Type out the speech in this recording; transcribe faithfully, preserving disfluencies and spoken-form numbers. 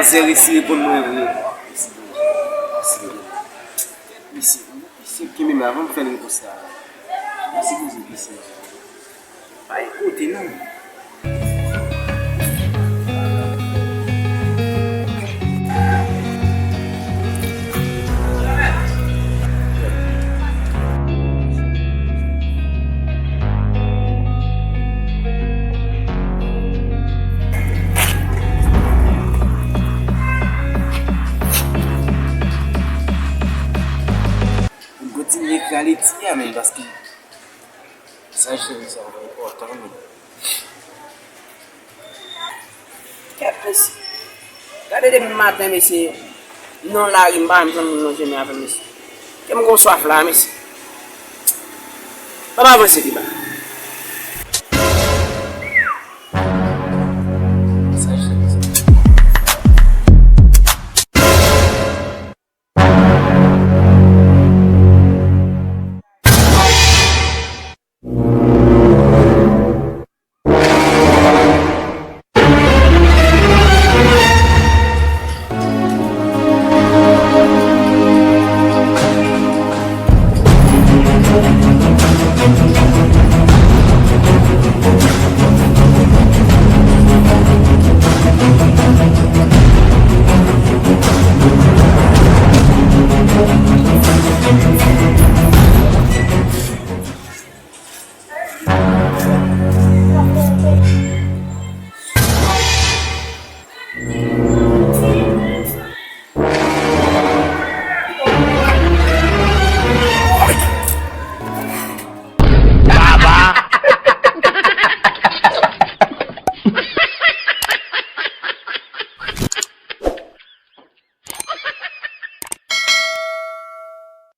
Se resi reponn mwen vre. Mesye, mesye, kenbe men avan m fè l repons la. Mesye, poze kesyon. Pa ekoute non. Pou n kontinye krale ti a menm paske mesaj seri sa yo enpòtan menm. Kèt mesye. Gade depi maten mesye. Non lari m pa menm jwenn moun nan chemen avè m mesye. Kè m gon swaf la mesye. N ap avanse pi ba.